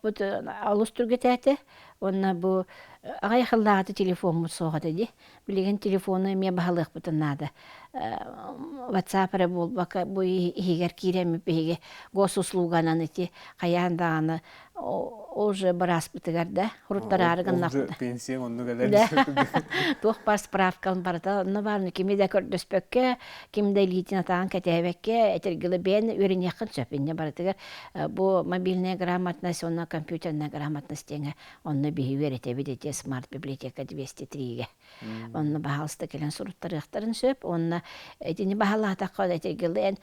Олохпут олус түргэтээтэ уонна бу аҕыйах сыллааҕыта телефоммут суох этэ дии. Билигин телефону эмиэ баһылыахпытын наада. WhatsApp эрэ буолбакка бу иһигэр киирэммит биһиги госуслуганан ити хайаан даҕаны уже бырааспытыгар да уруттараары гыннахпыт. Пенсия оннук элэр. Туох баар справкам барыта онно баар кими да көрдөспөккө, ким да илиитин атаҕын кэтээбэккэ этэргилэ бэйэн үөрэниэххин сөп инньэ барытыгар бу мобильная грамотность уонна компьютерная грамотность диэҥэ онно биһи үөрэтэбит ити смарт библиотека 203-гэ онно баһаалыста кэлэн суруттарыахтарын сөп уонна итини баһалаатахха этэргилэ эн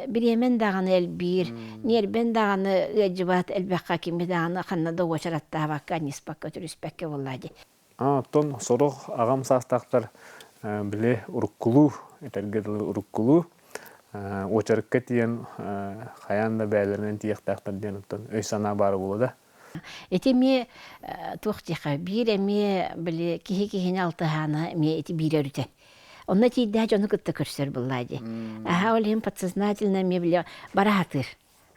бириэмэн даҕаны элбиир ньиэрбэн даҕаны ыалдьыбат элбэххэ кими даҕаны ханна да уочараттаабакка анньыспакка үтүрүспэккэ буоллаа дии Оттон сорох аҕам саастаахтар били уруккулуу, этэргэ дылы уруккулуу уочарыкка тиийэн хайаан да бэйэлэринэн тиийиэхтээхтэр диэн оттон өй-санаа баара буолуо да. Ити эмиэ туох диэхэ биир эмиэ били киһи киһини алтыһаана эмиэ ити биир өрүтэ. Онно тиийдээх дьону кытта көрсөр буоллаа дии. Аха ол иһин подсознательно эмиэ били бара сатыыр.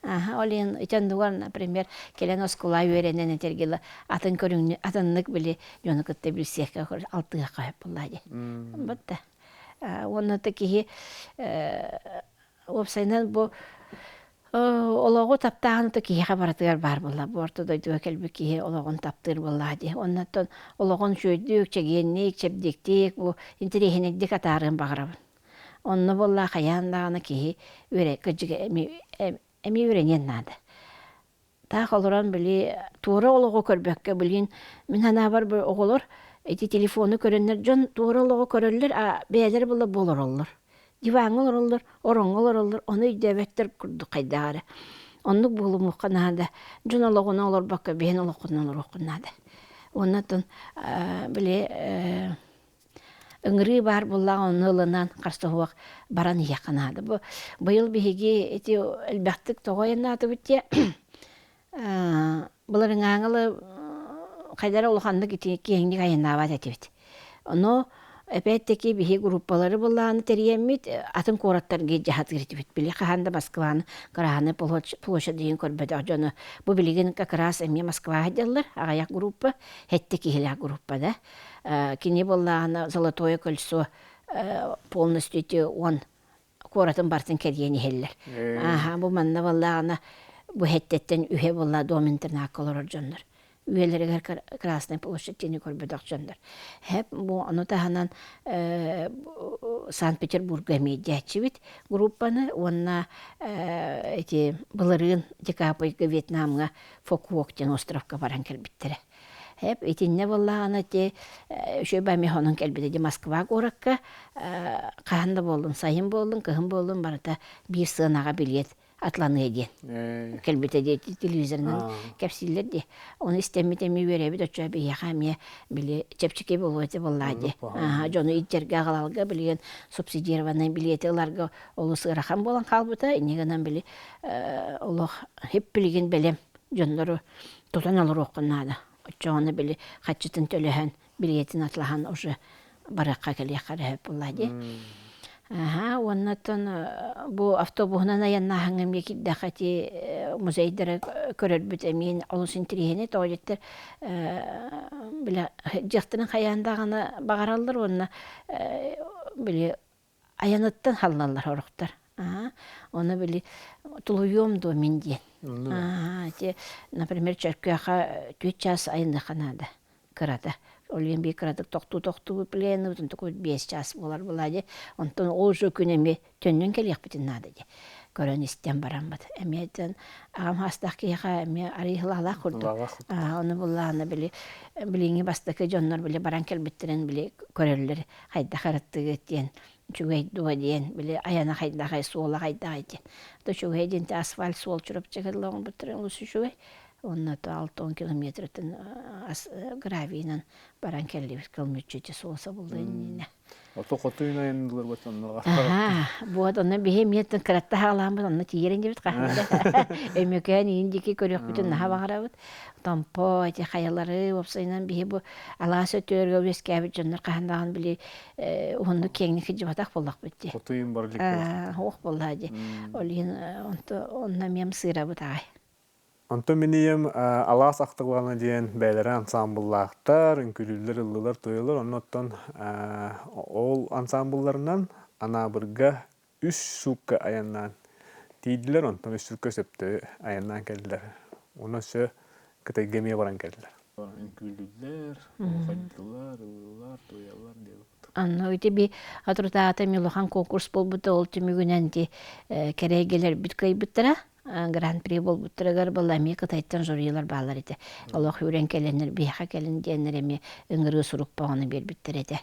Аха, ол иһин ити оннугар, например, кэлэн оскуола үөрэнэн этэргила атын көрүҥнү атыннык били дьону кытта билсиэххэ алтыһыахха сөп буоллаа дии. Бутта. Уонна то киһи уопсайынан бу олоҕу таптааһын то киһиэхэ барытыгар баар буолла. Бу орто дойдуга кэлбит киһи олоҕун таптыыр буоллаа дии. Оннуттан олоҕун үчүгэйдик, чэгиэнник, чэбдиктик, бу интэриэһинэйдик атаарыан баҕарабын. Онно буолла хайаан даҕаны киһи үөрэ кырдьыга эмиэ үөрэниэн наада. Таах олорон били туора олоҕу көрбөккө билигин мин санаабар бу оҕолор ити телефону көрөннөр дьон туора олоҕу көрөллөр а бэйэлэрэ була олороллор. Диваҥҥа олороллор, ороҥҥо олороллор, ону өйдөөбөттөр курдук хайдах эрэ. Оннук буолумуохха наада. Дьон олоҕунан олорбокко бэйэн олоххунан олоруоххун наада. Уонна оттон били ыҥырыы баар буоллаҕа ону ылынан харса суох баран иһиэххэ наада. Бу быйыл биһиги ити элбэхтик тоҕо айаннаатыбыт диэ былырыҥааҥы хайда эрэ улаханнык ити киэҥник айаннаабат этибит. Ону опять-таки биһи группалары былааны тэрийэммит атын куораттарга илдьэ сатыыр этибит. Били хаһан да Москваны Красная площадь диэн көрбөтөх дьону бу билигин как раз эмиэ Москваҕа сылдьаллар аҕыйах группа, сэттэ киһилээх группа да. Кини буоллаҕына Золотое кольцо полностью ити он куоратын барытын кэрийэн иһэллэр. Ааһа бу манна буоллаҕына бу сэттэттэн үһэ буолла дом интернакка олорор дьоннор. Үйэлэригэр Красная площадь диэни көрбөтөх дьоннор. Хэп бу ону таһынан Санкт-Петербурга эмиэ дьээччибит группаны уонна эти былырыын декабрьга Вьетнамҥа Фокуок диэн островка баран кэлбиттэрэ. Эп итиннэ буоллаҕына ити үчүгэй баай хонон кэлбитэ дии Москва куоракка хаһан да буоллун сайын буоллун кыһын буоллун барыта биир сыанаҕа билиэт атланыа диэн кэлбитэ дии телевизорынан кэпсииллэр дии ону истэммит эмиэ үөрэбит оччо биһиэхэ эмиэ били чэпчэки буолуо этэ буоллаа дии дьону илдьэргэ аҕалалга билигин субсидированный билиэти ыларга олус ыарахан буолан хаалбыта инньэ гынан били олох хип билигин бэлэм дьоннору тутан олоруоххун наада. Оччоҕуна били хаччытын төлөһөн, билиэтин атлаһан уже барыахха кэлиэххэ эрэ сөп буолла дии. Аха, уонна оттон бу автобуһунан айаннааһыҥҥа эмиэ киирдэххэ ити музейдары көрөрбүт эмиэ олус интириэһинэй тоҕо диэттэр били дьахтарын хайаан даҕаны баҕараллар уонна били айаныттан халлаллар сорохтор. Аа, ону били тулуйуом дуо мин диэн. Аа, ити, например, Чөркөөхө 4 час айанныахха наада кырата. Ол иһин биир кыратык тохтуу-тохтуу пленныбыт, онтукубут 5 час буолар буолаа дии. Онтон ол уже күн эмиэ төннөн кэлиэхпитин наада дии. Көрөн истэн бараммыт. Эмиэ аҕам хаастаах киһиэхэ эмиэ арыый сылаалаах курдук. Аа, ону буллаҕына били билиҥҥи бастакы дьоннор били баран кэлбиттэрин били көрөллөр хайдах ырыттыгыт диэн үчүгэй дуо диэн били айана хайдахай суола хайдахай диэн то үчүгэй диэн асфальт суол Чурапчыга оҥорбуттара олус үчүгэй уонна то 60 километртын гравийынан баран кэллибит кыл мүччү суол сабыллы иннинэ Ото хотуйун айаннылар бот онно Вот онно биһи эмиэ кыратта хаалааммыт онно тиийэрин дебит хаһан Өймөкөөн иин диэки көрүөхпүтүн наһаа баҕарабыт Томпо эти хайалары уопсайынан биһи бу алаас өтөөргө үөскээбит дьоннор хаһан даҕаны били уһуннук киэҥник сылдьыбатах буоллахпыт дии. Хотуйун бар Ох буоллаа дии. Ол иһин онто онно эмиэ сыырабыт аҕай. Онтон мин ийэм Алаас Ахтылҕана диэн бэйэлэрэ ансаамбыллаахтар, үҥкүүлүүллэр, ыллыылар, туойаллар. Онно оттон ол ансаамбылларынан Анаабырга үс суукка айаннаан тиийдилэр, онтон үс суукка сөптөөх айаннаан кэллилэр. Уонна өссө Кытайга эмиэ баран кэллилэр. Үҥкүүлүүллэр, хайдылар, ыллыылар, туойаллар диэбит. Онно ити би соторутааҕыта эмиэ улахан конкурс буолбута, ол түмүгүнэн ити кэрэ эйгэлэрбит кыайбыттара. Гран-при буолбуттарыгар была эмиэ Кытайтан жюрилар бааллар этэ. Олох үүрэн кэлэннэр биһиэхэ кэлин диэннэр эмиэ ыҥырыы сурук бөҕөнү биэрбиттэр этэ.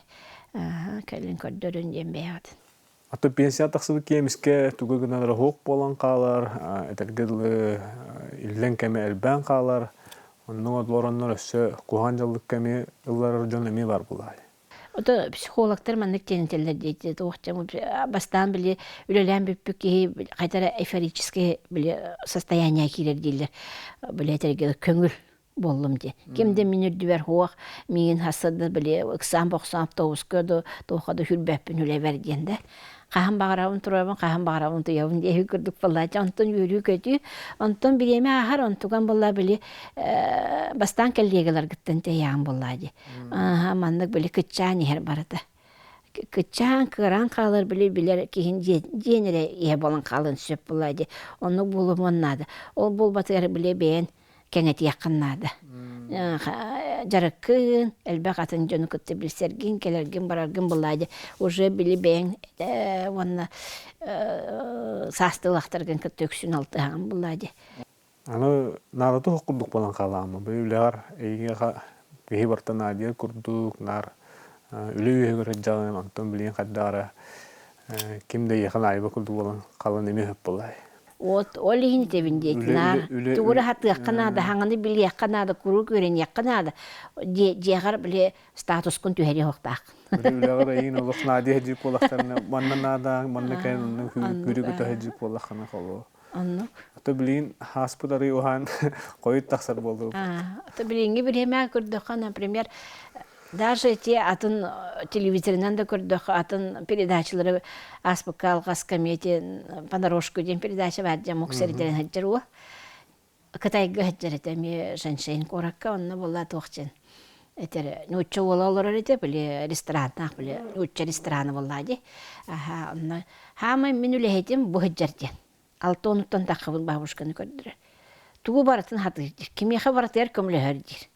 Кэлин көрдөрүн диэн бэйэҕитин. А то пенсия тахсыбыт киэмискэ тугу гынан суох буолан хаалар, этэргэ дылы иллэҥ кэмэ элбээн хаалар. Оннук олороннор өссө куһаҕан дьаллыкка эмиэ ылларар дьон эмиэ бар буолаай. Ото психологтар маннык тиэнэтэллэр диэти туох бастаан били үлэлээн бүппүт киһи хайта эрэ эйфорическое били состояние киирэр дииллэр. Били этэргэ көҥүл буоллум диye. Ким да мин үрдүбэр хуох, миигин хассада били ыксаан бохсоон автобуска да туохха да хүрбэппин үлэбэр диэн да. Хаһан баҕарабын турабын, хаһан баҕарабын утуйабын диэһи курдук буоллааччы. Онтон үөрүү-көтүү, онтон бириэмэ ааһар, онтуган буолла били бастаан кэллиэгэлэргиттэн тэйэҕин буоллаа дии. Ааһа маннык били кыччаан иһэр барыта. Кыччаан, кыараан хаалар били билэр киһин дьиэн эрэ иһэ буолан хаалыан сөп буоллаа дии. Оннук буолумуон наада. Ол буолбатыгар били бэйэн кэҥэтиэххин наада. Дьарыккын, элбэх атын дьону кытта билсэргин, кэлэргин, бараргын буллаа дии. Уже били бэйэҥ уонна саастыылаахтаргын кытта үксүн алтыһаҕын буллаа дии. Аны наадата суох курдук буолан хаалаама. Бу үлэҕэр эйиэхэ киһи барыта наадыйар курдук, наар үлэ үөһүгэр сылдьаҕын, онтон билигин хайдах эрэ ким да эйиэхэ наайба курдук буолан халан эмиэ сөп буолаай. Вот ол иһин этэбин диэтин аа тугу хатыахха наада, хаҥаны билиэххэ наада, куруук үөрэниэххэ наада. Дьиэҕэр били статускун түһэриэ суохтааххын. Үлэҕэр эйигин олох наадыйа сылдьыы буоллахтарына, манна наада, манна кэлэн онно күүрү көтө сылдьыы буоллаххына холуо. Оннук. Ото билигин хааспыт арый уһаан хойут тахсар буоллубут. Ото билиҥҥи бириэмэ көрдөххө, например, даже эти атын телевизорынан да көрдөххө, атын передачалары ааспыкка алҕаска эмиэ ити понарошку диэн передача баар дьэ омук сирдэрин сылдьар уо. Кытайга сылдьар этэ эмиэ Шэньшэнь куоракка онно буолла туох диэн этэр нуучча уола олорор этэ били рестораннаах били нуучча ресторана буоллаа дии. Аха онно хаамай мин үлэһитим бу сылдьар диэн. Алта уонуттан таххабын бабушканы көрдөрөр. Тугу барытын хатыыр диир. Кимиэхэ барытыгар көмөлөһөр диир.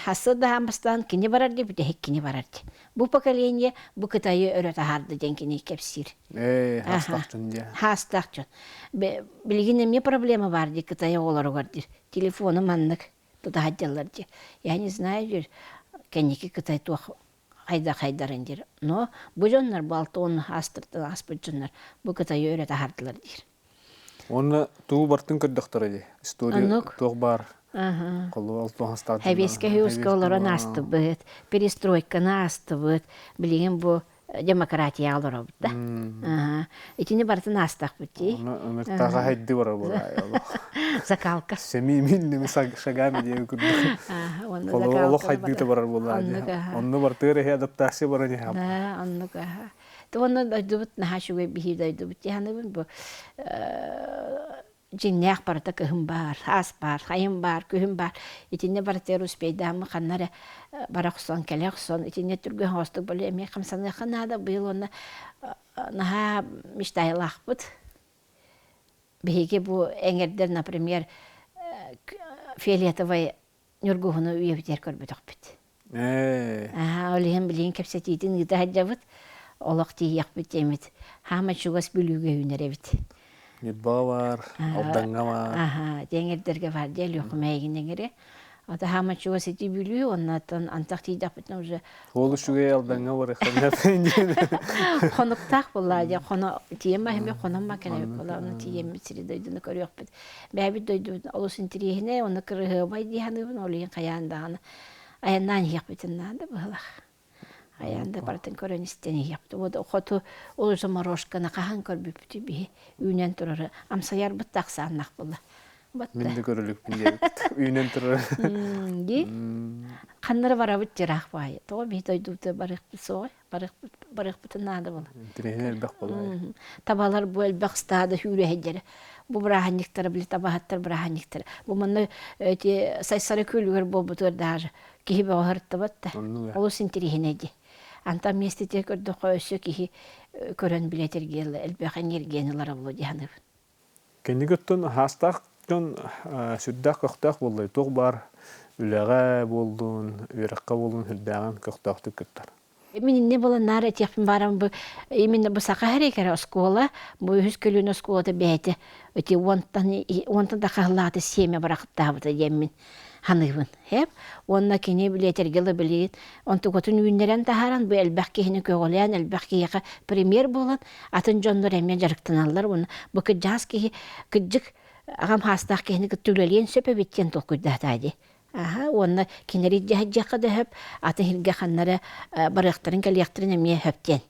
Хасса да бастаан кини барар дии, бүтэһик кини барар дии. Бу поколение бу Кытайы өрө таһаарды диэн кини кэпсиир. Ээ, хаастаах дьон диэ. Хаастаах дьон. Билигин эмиэ проблема баар дии Кытай оҕолоругар диир. Телефону маннык тута сылдьаллар дии. Я не знаю диир, кэнники Кытай туох хайдах хайдарын диир. Но бу дьоннор бу 60 астыртан ааспыт дьоннор бу Кытайы өрө таһаардылар диир. Уонна тугу бартын көрдөхтөрө дии. История Оннук. туох баар холу алтуон хастаах Хэбиэскэ дьоннор. Хьюска олорон аастыбыт, перестройканы аастыбыт, билигин бу демократияҕа олоробут да. Итини барытын аастахпыт дии. Оны ыныртааҕа хайды барар буолаай олох. Закалка. Семимильными шагами диэн курдук. Онно Олох хайдыыта барар буоллаа дии. Онно бартыгар эһи адаптация баран иһэ. Да, оннук аха. Онно дойдубут наһаа үчүгэй биһиги дойдубут дии саныыбын бу дьиҥнээх барыта кыһын баар, аас баар, хайын баар, күһүн баар. Итиннэ барытыгар успейдааммы ханна эрэ бара охсон, кэлэ охсон, итиннэ түргэн соҕустук били эмиэ хамсаныахха наада. Быйыл уонна наһаа мечтайлаахпыт. Биһиги бу эҥэрдэр, например, фиолетовай ньургуһуну үйэбитигэр көрбөтөхпүт. Ээ. Ол иһин билигин кэпсэтиитин ыыта сылдьабыт. Олох тиийиэхпит диэммит. Хаама чугас Бүлүүгэ үүнэр эбит. Ньурбаҕа баар, Алдаҥҥа баар. Аха, диэҥэрдэргэ баар дии Өлүөхүмэ эҥэри. Ата хаама чугас ити Бүлүү, оннуттан антах тиийдэхпитинэ уже Ол үчүгэй Алдаҥҥа барыахтарына Хонуктаах буоллаа дии, хоно тиийэн маһымы хонон ма кэлэбит буолла, ону тиийэммит сири дойдуну көрүөхпүт. Бэйэбит дойдубут олус интириэһинэй, онно кырыһыабай дии саныыбын, ол иһин хайаан даҕаны айаннаан иһиэхпитин наада быһылах. Айаан да барытын көрөн истэн иһиэхпит. Вот хоту ол заморожканы хаһан көрбүппүтүй биһи үүнэн турары амсайарбыт да ахсааннах буолла. Мин да көрөлүкпүн диэбит. Үүнэн турар. Ди ханнары барабыт дьыраах баайы. Тоҕо биһи дойдубута барыахпыт суоҕай? Барыахпытын наада буола. Интириэһинэй элбэх буолла. Табалар бу элбэх стада сүүрэһэйдэрэ. Бу бырааһынньыктара били табаһыттар бырааһынньыктара. Бу манна эти Сайсары күөлүгэр буолбутугар даже киһи бөҕө сырыттыбат да. Олус интириэһинэй дии. Антан миэстэтигэр көрдөххө өссө киһи көрөн билэтиргэ элбэх энергияны ылара буолуо дии саныыбын. Кэнники өттүн хаастаах дьон сүрдээх көхтөөх буолла. Туох баар үлэҕэ буоллун, үөрэххэ буоллун сүрдээҕин көхтөөхтүк кыттар. Мин инньэ буолан наар этиэхпин баарам бу именно бу саха эрэ оскуола, бу үһүс көлүөнэ оскуолата бэйэтэ ити уонтан уонтан да хаһылааты сиэмэ бырахыттаабыта диэммин саныыбын. Хэп уонна кини билиэтэргэ ыла билигин онтукатын үүннэрэн таһааран бу элбэх киһини көҕүлээн элбэх киһиэхэ премьер буолан атын дьоннор эмиэ дьарыктаналлар уонна бу кырдьаҕас киһи кырдьык аҕам хаастаах киһини кытта үлэлиэн сөп эбит диэн толкуйдаатаа дии. Аха уонна кинилэри дьаһайдьахха да сөп, атын сиргэ ханна эрэ барыахтарын кэлиэхтэрин эмиэ сөп диэн.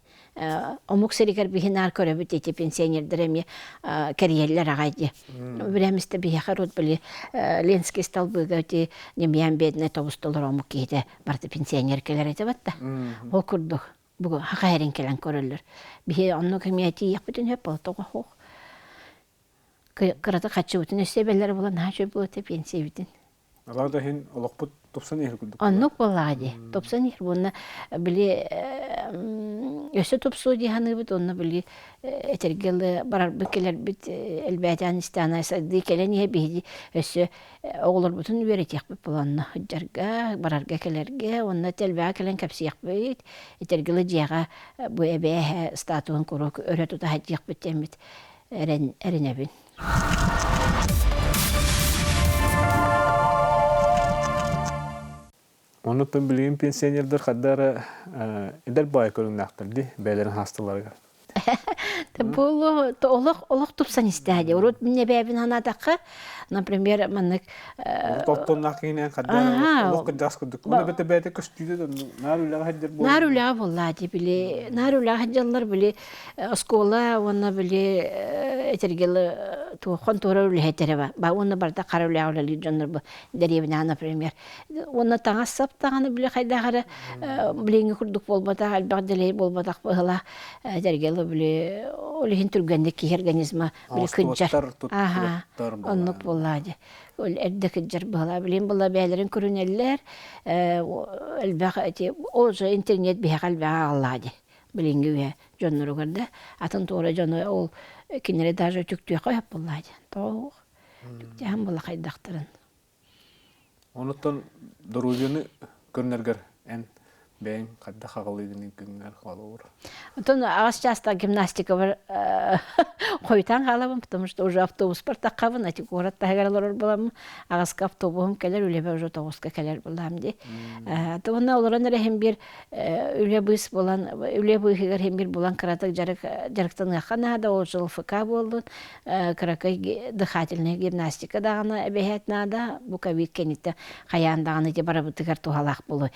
Омук сиригэр биһи наар көрөбүт ити пенсионердэр эмиэ кэрийэллэр аҕай дии. Бирээмистэ биһиэхэ урут били Ленский столбыга ити Демьян бедный тобус толору омук киһитэ барыта пенсионер кэлэр этэ батта. Ол курдук бу хаха эрин кэлэн көрөллөр. Биһи оннук эмиэ тиийиэхпитин сөп тоҕо суох. Кырата хаччыбытын өссө эбэллэр буолан наһаа үчүгэй буолуо этэ пенсиябитин. Алаа да иһин олохпут тупсан иһэр курдук. Оннук буоллаҕа дии. Тупсан иһэр уонна били өссө тупсуо дии саныыбыт уонна били этэргэ дылы барарбыт кэлэрбит элбээтээн истэҕинэ сайдыы кэлэн иһэ биһиги өссө оҕолорбутун үөрэтиэхпит буоланна сылдьарга, барарга кэлэргэ уонна элбэҕи кэлэн кэпсиэхпит этэргэ дылы дьиэҕэ бу эбээ статуһун куруук өрө тута сылдьыахпыт диэммит эрэнэбин. Оннуттан билигин пенсионердар хадда эрэ эдэр баай көрүҥнээхтэр дии бэйэлэрин хаастыларыгар. Буолу олох олох тупсан истээ дии. Урут мин эбээбин санаатахха, например, маннык Тоттоннаах киһинэн хадда олох кырдьаҕас курдук. Уонна бэйэтэ бэйэтэ көстүүтэ наар үлэҕэ сылдьар буолла. Наар үлэҕэ буоллаа дии били наар үлэҕэ сылдьаллар били оскуола уонна били этэргэл туох хонтуора үлэһиттэрэ ба уонна барыта хара үлэҕэ үлэлиир дьоннор бу дэриэбинэҕэ например уонна таҥас сап даҕаны били хайдах эрэ билиҥҥи курдук буолбатах элбэх дэлэй буолбатах быһыылаах этэргэл били ол иһин түргэнник киһи организма били кыдьар аха оннук буоллаа дии ол эрдэ кыдьар быһыылаах билин була бэйэлэрин көрүнэллэр элбэх эти ол же интернет биһиэхэ элбэҕи аҕаллаа дии билиҥҥи үйэ дьонноругар да атын туора дьону ол кинилэри даже үтүктүөххэ сөп буоллаа диэн тоҕо үтүктээһин буолла хайдахтарын Онуттан доруобуйаны көрүнэргэр эн бэйэҥ хайдах аҕалыыгыный күҥҥэр холобур? Оттон аҕыс чаастаах гимнастикабар хойутаан хаалабын, потому что уже автобуспар таххабын, эти куорат таһыгар олорор буоламмын, аҕыска автобуһум кэлэр, үлэбэр уже тоҕуска кэлэр буоллаам дии. Уонна олорон эрэ иһин биир үлэ быыс булан үлэ быыһыгар иһин биир булан кыратык дьарык дьарыктаныахха наада ол ЖЛФК буоллун кыракый дыхательная гимнастика даҕаны эбэһээт наада бу ковид кэнниттэн хайаан даҕаны ити барыбытыгар туһалаах буолуо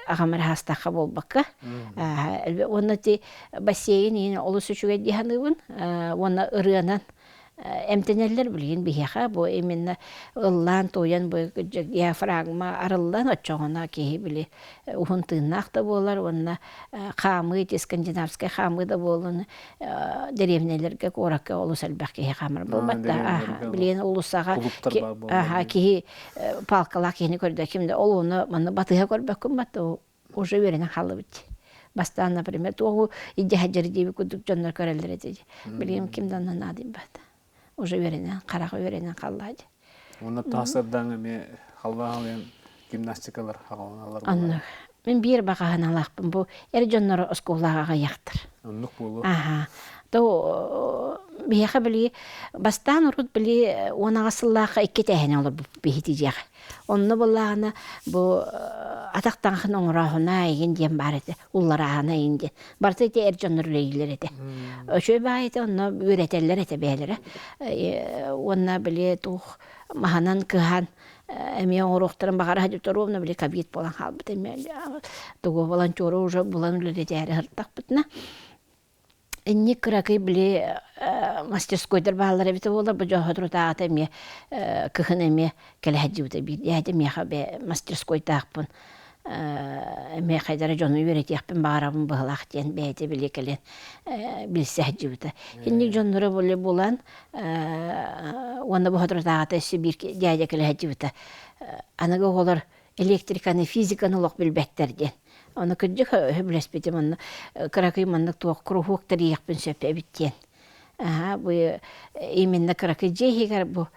аҕам эрэ хаастаахха буолбакка уонна ити бассейн иһин олус үчүгэй дии саныыбын уонна ырыанан эмтэнэллэр билигин биһиэхэ бу именно ыллаан туойан бу диафрагма арыллан оччоҕуна киһи били уһун тыыннаах да буолар уонна хаамыы ити скандинавскай хаамыы да буоллун дэриэбинэлэргэ куоракка олус элбэх киһи хаамар буолбат да билигин уулуссаҕа киһи палкалаах киһини көрдө ким да ол ону манна батыһа көрбөккүн бат уже үөрэнэн хааллыбыт бастаан например туоҕу илдьэ сылдьар диэбит курдук дьоннор көрөллөр этэ билигин ким да онно наадыйбат уже үөрэнэн хараҕа үөрэнэн хаалла дии Уонна таһсардаан эмиэ халлаан гимнастикалар хаҕаланалар Оннук. Мин биир баҕаһыналаахпын бу эр дьоннору оскуолаҕа аҕыйахтар. Оннук буолуо. Аха. То биһиэхэ били бастаан урут били 18 сыллаахха икки тээһини олорбут биһити дьиэҕэ. Онно буоллаҕына бу атах таҥаһын оҥорооһуна эйигин диэн баар этэ, улларааһына эйигин диэн. Барыта ити эр дьоннор үлэлииллэр этэ. Үчүгэй баҕайы этэ, онно үөрэтэллэр этэ бэйэлэрэ. Уонна били туох маһынан кыһан эмиэ оҥоруохтарын баҕара сылдьыбыт ровно били ковид буолан хаалбыт эмиэ тугу волонтеру уже булан үлэлэтээри сырыттахпытына Инник кыракый били мастерскойдар бааллар эбитэ буоллар, бу дьоһо турутааҕыта эмиэ кыһын эмиэ кэлэ сылдьыбыта биир. Дьээдьэ миэхэ мастерскойдаахпын. Эмиэ хайдара дьону үөрэтиэхпин баҕарабын быһылаах диэн бэйэтэ били кэлин билсэ сылдьыбыта. Инник дьонноро били булан уонна бу соторутааҕыта өссө биир дядя кэлэ сылдьыбыта. Аныгы оҕолор электриканы, физиканы олох билбэттэр диэн. Ону кырдьык сөбүлэспитим онно кыракый маннык туох куруһуок тэрийиэхпин сөп эбит диэн. Аһа, бу именно кыракый дьиэ иһигэр бу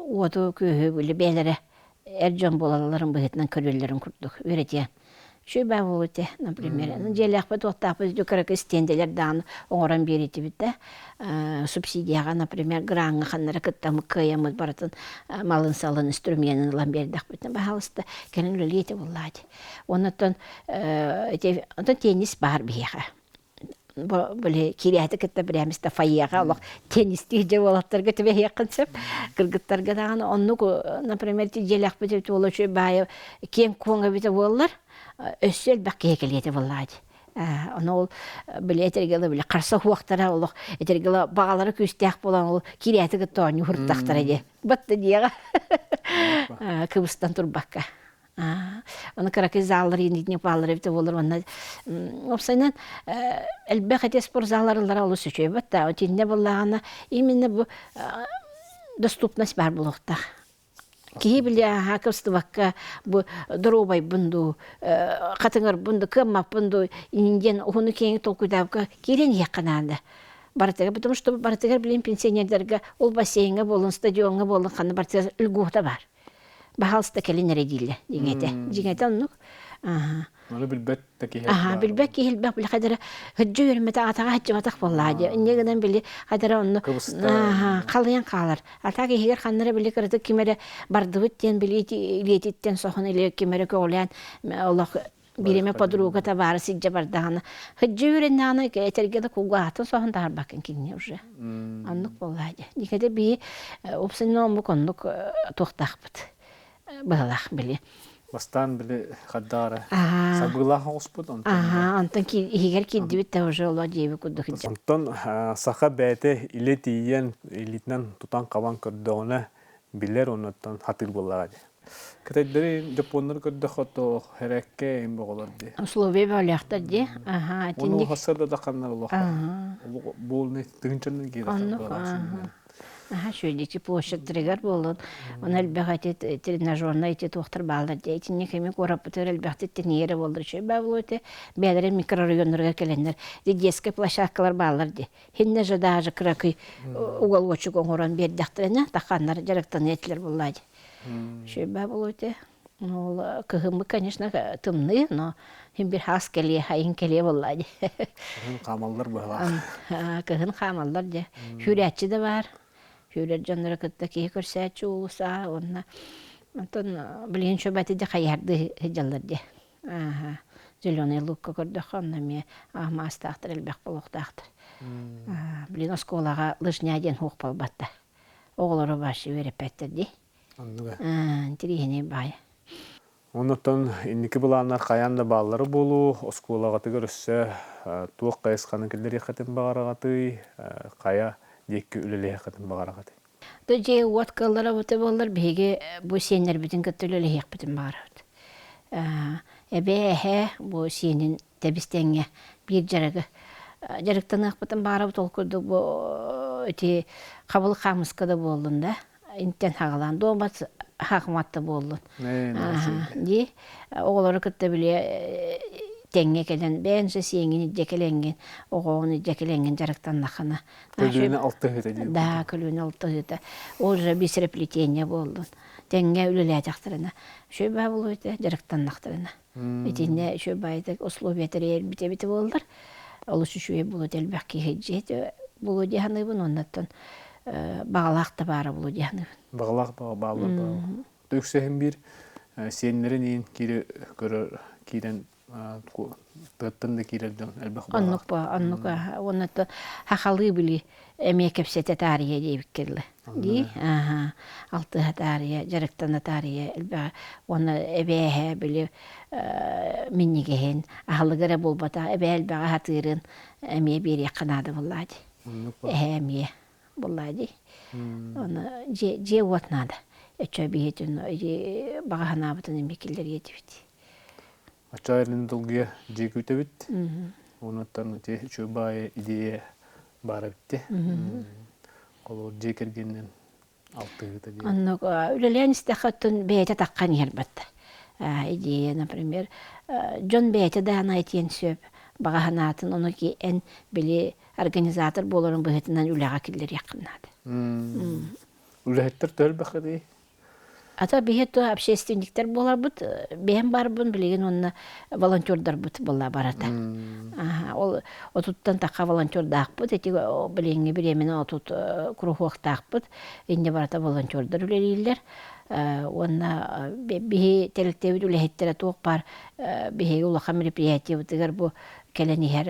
уоту күүһү били бэйэлэрэ эр дьон буолалларын быһыытынан көрөллөрүн курдук үөрэтиэ. Үчүгэй баа буолуо этэ, например. Дьиэлээхпит, уоттаахпыт кыракый стендэлэр даҕаны оҥорон биэритибит да. Субсидияҕа, например, граҥҥа ханнара кыттаммыт, кыайаммыт барытын малын-салын, инструменын ылан биэрдэхпитинэ, баһаалыста, кэлин үлэлиэ этэ буоллаа дии. Оннуттан ити онтон теннис баар биһиэхэ. Били киирээти кытта бирээмистэ фойеҕа олох теннистиир дьэ уолаттарга түбэһиэххин сөп. Кыргыттарга даҕаны оннук, например, ити дьиэлээхпит эбит уола үчүгэй баайы киэҥ-куоҥ эбитэ буоллар, өссө элбэх киһи кэлиэ этэ буоллаҕа дии. Ону ол били этэргэ дылы били харса суохтара олох этэргэ дылы баҕалара күүстээх буолан ол киирээти кытта оонньуу сырыттахтара дии. Батта диэҕэ кыбыстан турбакка. Аны кыракый заллар инитини бааллар эбитэ буолар уонна уопсайынан элбэх эти спортзаллар олус үчүгэй да итиннэ буоллаҕына именно бу доступность баар буолуохтаах. Киһи били аһаа кыбыстыбакка бу доруобайбын дуу, хатыҥырбын дуу, кыаммаппын дуу диэн уһуну киэҥи толкуйдаабакка киирэн иһиэххэ наада. Барытыгар, потому что барытыгар билин пенсионердарга ол бассейҥа буоллун, стадиоҥҥа буоллун ханна барытыгар льгота баар. Баһаалыста кэлин эрэ дииллэр дьиҥэтэ. Дьиҥэтэ оннук. Аха. Ону билбэт да киһи Аха, билбэт киһи элбэх били хайдара хыдьы үөрэммэтэх атаҕа хаччыбатах буоллаа дии. Инньэ гынан били хайдара онно Кыбыста. аха халыйан хаалар. Атаак иһигэр ханнара били кыратык ким эрэ бардыбыт диэн били илиититтэн соһон или ким эрэ көҕүлээн олох бириэмэ подруга табаары сылдьа бардаҕына хыдьы үөрэннэҕинэ этэргэ да кулгаахтан соһон таһарбаккын кинини уже. Оннук буоллаа дии. Дикэде биһи уопсайынан омук оннук туохтаахпыт быһалаах били. Бастаан били хаддаара сабыылаах оҕуспут онтон онтон иһигэр киирдибит да уже олоо диэби курдук Онтон саха бэйэтэ илэ тиийэн илиитинэн тутан-хабан көрдөҕүнэ билэр оннуттан хатыыр буоллаҕа дии. Кытайдары дьоппуоннары көрдөххө то хэрэккэ им боҕолор дии. Условия бөөлөөхтөр дии. Аха, Ону итинник. хасар да ханнар олох. Аха. Буолны тыһынчаннан киирэ Оннук. Аха, шүөдүчү площадьтарыгар буолун. Оны элбэх эти тренажернай эти туохтар бааллар дии. Итинник эми куораппытыгар элбэхтик тэнийэрэ буоллар үчүгэй баа буолуо этэ. Бэйэлэрэ микрорайоннарыгар кэлэннэр детскай площадкалар бааллар дии. Хиннэ же даже кыракый уголочек оҥорон биэрдэхтэринэ таханнар дьарыктаныа этилэр буоллаа дии. Үчүгэй буолуо этэ. Ол кыһыммыт, конечно, тымныы, но син бир хаас кэлиэ, айын кэлиэ буоллаа дии. Кыһын хаамаллар быһалаах. Кыһын хаамаллар дьэ. Сүүрээччи да баар. Сүүрэр дьоннору кытта киһи көрсөөччү уулусаа уонна онтон билигин шөбэти дьэ хайыһардыы сылдьаллар дии. Ааһа. Зеленый лукка көрдөххө онно эмиэ маастаахтар элбэх буолуохтаахтар. Билигин оскуолаҕа лыжня диэн суох буолбатта. Оҕолору вообще үөрэппэттэр дии. Оннуга. Интириэһинэй баайа. Оннуттан инники былааннар хайаан да бааллара буолуо, оскуолаҕытыгар өссө туох хайысханы киллэриэххитин баҕараҕытый, хайа диэки үлэлиэххитин баҕараҕытый? Дьиэ уот кыаллара бута буоллар биһиги бу сиэннэрбитин кытта үлэлэһиэхпитин баҕарабыт. Эбээ, эһээ бу сиэнин тэбис-тэҥҥэ биир дьарыгы дьарыктаныахпытын баҕарабыт ол курдук бу ити хабыл хаамыска да буоллун да интэн хаҕалаан дуомат хаахымат да буоллун дии оҕолору кытта били тэҥҥэ кэлэн бэйэн же сиэҥин илдьэ кэлэҥҥин оҕоҕун илдьэ кэлэҥҥин дьарыктаннаххына көлүөнэ алтыһыыта дии да көлүөнэ алтыһыыта ол же бисереплетение буоллун тэҥҥэ үлэлээтэхтэринэ үчүгэй баа буолуо этэ дьарыктаннахтарына Итиннэ үчүгэй баайдык условия тэрийэрбит эбитэ буоллар, олус үчүгэй буолуо элбэх киһи дьиэ буолуо дии саныыбын уоннаттан баҕалаах да баара буолуо дии саныыбын. Баҕалаах бааллар баҕа. Үксэһин биир сиэннэрин иин киире көрөр киирэн тыаттан да киирэр дьон элбэх Оннук бо, оннук уонна хахалыы били эмиэ кэпсэтэ таарыйа диэбиккэ дылы. Дии, ааһа, алтыһа таарыйа, дьарыктана таарыйа элбэҕи уонна эбээһэ били минньигэһин, аһылыга эрэ буолбатах, эбээ элбэҕи аһатыырын эмиэ биэриэххэ наада буоллаа дии. Эһээ эмиэ буоллаа дии. Оны дьиэ, дьиэ-уот наада. Өччө биһитин баҕа санаабытын эмиэ киллэриэ этибит. Оччоҕо эрдин долгуйа дьиэ күүтэбит. Онуттан ити үчүгэй баайы идея баара битти. Холобур дьиэ кэргэнинэн алтыһыыта диэн. Оннук үлэлээн истэххэ оттон бэйэтэ таххан иһэр батта. Идея, например, дьон бэйэтэ даана этиэн сөп, баҕа санаатын ону ки эн били организатор буоларын быһыытынан үлэҕэ киллэриэххин наада. Үлэһиттэр төһө Ата биһи то общественниктэр буоларбыт, бэйэм барбын билигин уонна волонтердарбыт буолла барата. Ол отуттан тахха волонтердаахпыт, ити билиҥҥи бириэмэнэ отут куруһуоктаахпыт, инньэ барата волонтердар үлэлииллэр. Уонна биһи тэрилтэбит үлэһиттэрэ туох баар биһиги улахан мероприятиебытыгар бу кэлэн иһэр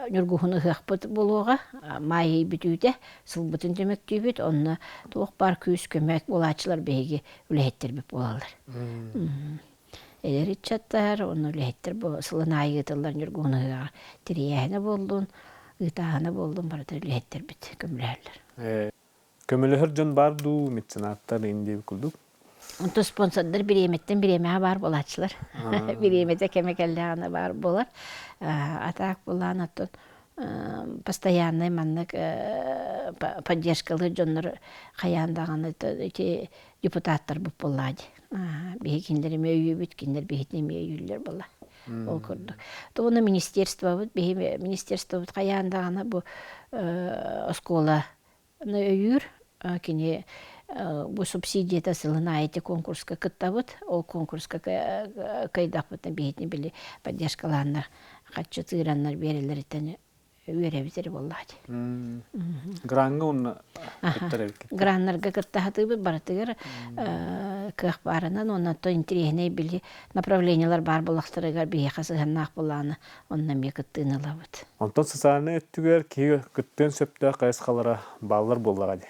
ньургуһун ыһыахпыт буолуоҕа, маай ый бүтүүтэ сылбытын түмүктүүбүт, онно туох баар күүс-көмө буолааччылар биһиги үлэһиттэрбит буолаллар. Эдэр ыччаттар, уонна үлэһиттэр бу сылын аайы ыытыллар Ньургуһун ыһыаҕар тэрийээһинэ буоллун, ыытааһына буоллун, барыта үлэһиттэрбит көмөлөһөллөр. Көмөлөһөр дьон баар дуу, меценаттар индиэбит курдук? Онтон спонсордар бириэмэттэн бириэмэҕэ баар буолааччылар. Бириэмэтэ кэмэ кэллэҕинэ баар буолар. А так былаан оттон постояннай маннык поддержкалыыр дьоннор хайаан даҕаны ити депутаттарбыт буоллаа дии. Биһи кинилэр эмиэ өйүүбүт, кинилэр биһитини эмиэ өйүүллэр буолла. Ол курдук. Тугуна министерствобыт, биһи министерствобыт хайаан даҕаны бу оскуола өйүүр. Кини бу субсидията сылын аайы ити конкурска кыттабыт. Ол конкурска кыайдахпытына биһитини били поддержкалааннар хаччы тыыраннар биэрэллэриттэн үөрэбит эрэ буоллаҕа дии. Граҥҥа уонна кыттар эбиккит. Граннарга кытта сатыыбыт барытыгар кыах баарынан уонна то интэриэһинэй били направлениелар баар буоллахтарыгар биһиэхэ сыһыаннаах буоллаҕына онно эмиэ кыттыыны ылабыт. Онтон социальнай өттүгэр киһи кыттыан сөптөөх хайысхалара бааллар буоллаҕа дии.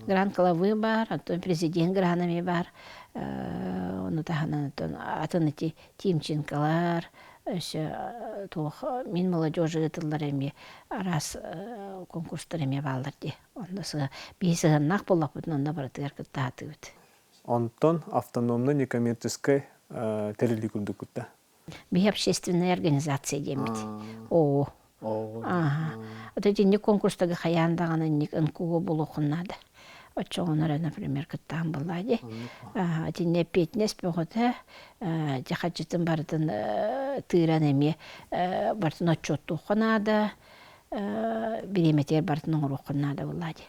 Грант главы баар, оттон президент грана эмиэ баар. Ону таһынан оттон атын ити Тимченколар, өссө туох мин молодежи ыытыллар эмиэ араас конкурстар эмиэ бааллар дии. Онно биһи сыһыаннаах буоллахпытына онно барытыгар кыттаатыбыт. Онтон автономнай некоммерческай тэриллии курдуккут да? Биһи общественная организация диэммит. Оо. Ааха. Ото итинник конкурстарга хайаан даҕаны инник НКО буолуоххун наада. Оччоҕуна эрэ, например, кыттаан буоллаа дии. Итиннэ эппиэтинэс бөҕөтө, дьэ хаччытын барытын тыыран эмиэ барытын отчуоттуохха наада, бириэмэтигэр барытын оҥоруоххун наада буоллаа дии.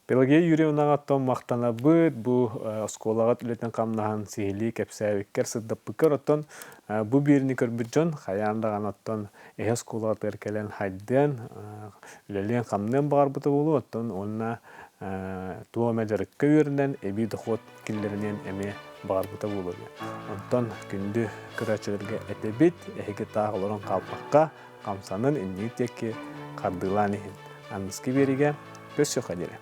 Пелагея Юрьевнаҕа оттон махтанабыт бу оскуолаҕыт үлэтин-хамнаһын сиһилии кэпсээбиккэр, сырдаппыккар оттон бу биэриини көрбүт дьон хайаан даҕаны оттон эһи оскуолаҕытыгар кэлэн хайдыан, үлэлиэн-хамныан баҕарбыта буолуо оттон уонна туох эмэ дьарыкка үөрэнэн эбии дохуот киллэриниэн эмиэ баҕарбыта буолуо диэн. Онтон күндү көрөөччүлэргэ этэбит, эһиги таах олорон хаалбакка хамсанан инники диэки хардыылаан иһин. Аныгыскы биэриигэ көрсүөххэ диэри.